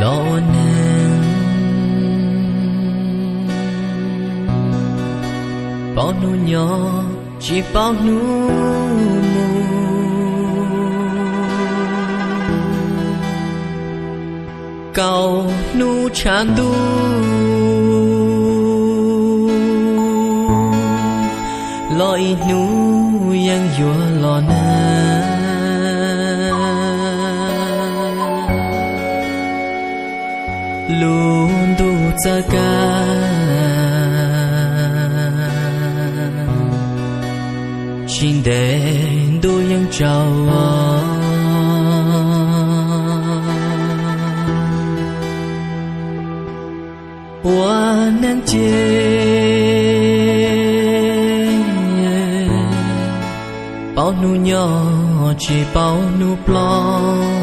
Los ua neeg, paub hnub nyob tsis paub hnub mus, kaum hnub tshav ntuj, los ib hnub yeej yuav los nag. Lub ntuj txawj kag, tsis ntev ntuj yeej tsaus. Ua neeg ces paub hnub nyob tsis paub hnub ploj.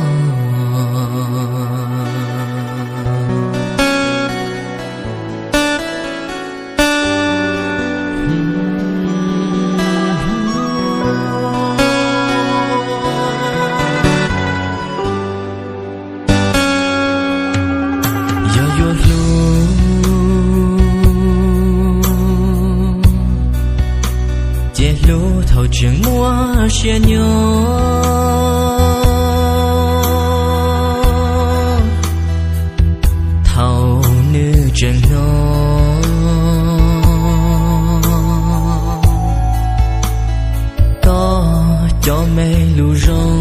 Yog yuav hlub, ces hlub thaum tseem muaj siab nyob, thaum nws tseem hnov koj cov me lus zoo,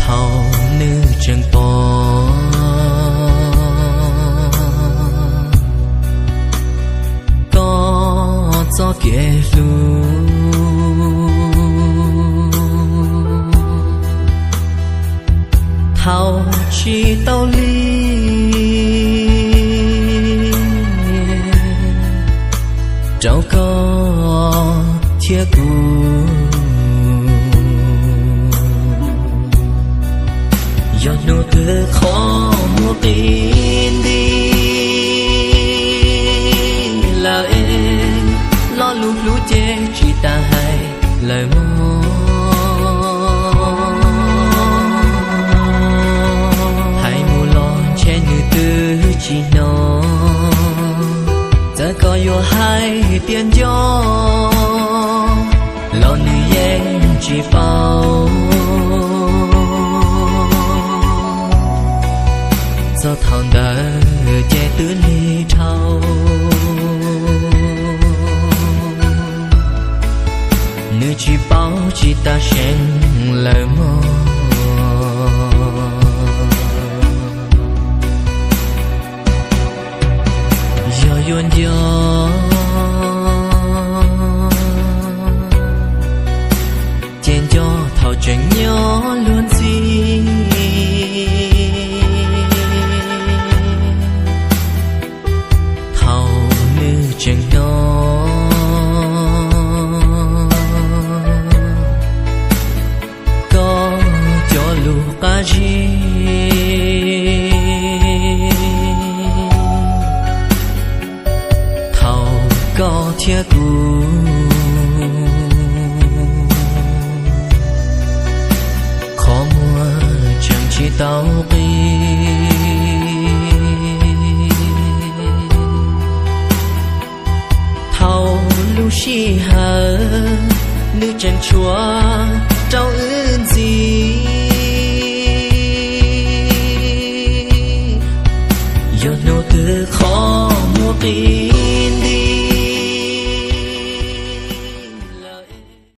thaum nws tseem pom koj txoj kev hlub, thaum tsis tau li rau koj thiab kuv. Yog hnub twg qhov muaj qi nti lawm es, lo lus hlub ces tsis tas hais lawm mog. Hais mus los ntshe nws twb tsis hnov, txawm koj yuav hais tias nco los nws yeej tsis paub. Txog thaum ntawd ces twb lig dhau, nws tsis paub tsis tas seev lawm mog. Yog yuav nco ces nco thaum tseem nyob luag ntxhi, thaum nws tseem hnov koj cov lus qab zib, thaum koj thiab kuv qhov muag tseem tsis tau qi.